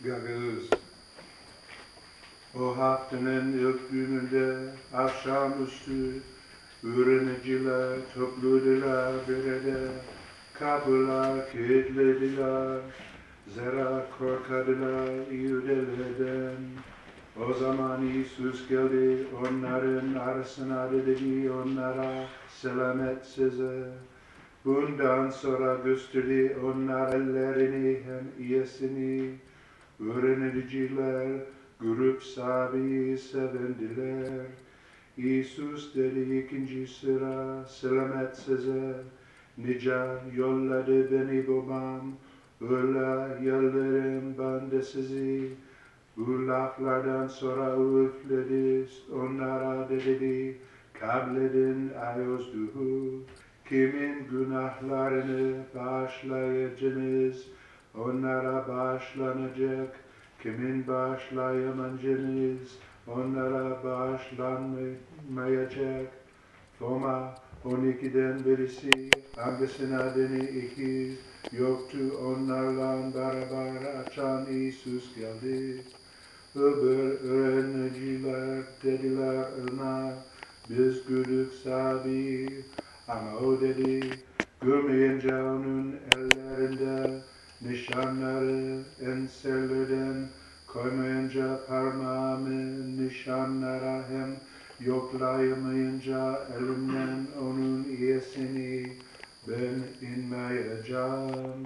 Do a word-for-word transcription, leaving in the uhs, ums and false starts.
Gaguz. O haftanın ilk günündä avşamüstü üürenicilär topluydular bir erdä, kapılar kilitlediler, zerä korkardılar İudelerdan. Ozaman İisus geldi onnarın arasına, dedi onnara: "Selâmet sizä!" Bundan sora gösterdi onnara ellerini hem iyesini. Üürenicilär grup saabii sevindilär. İisus dedi ikinci sıra: "Selâmet sizä! Nicä yolladı beni Bobam, ölä yollarım bän dä sizi." Bu laflardan sora üfledi onnara da dedi: "Kabledin Ayaz Duhu. Kimin günahlarını baaşlayacanız, onnara baaşlanacek, kimin baaşlayamayacanız, onnara baaşlanmayacek." Toma, on ikidän birisi, angısının deni ikiz yoktu, onnarlan barabar açan İisus geldi. Öbür üürenicilär dedilär ona: "Biz gördük Saabii." Ama o dedi: "Görmeyincä onun ellerindä nişannarı, enserlerindä koymayıncä parmaamı nişannara hem yoklayamayıncä elimnän onun iyesini, bän inanmayacam."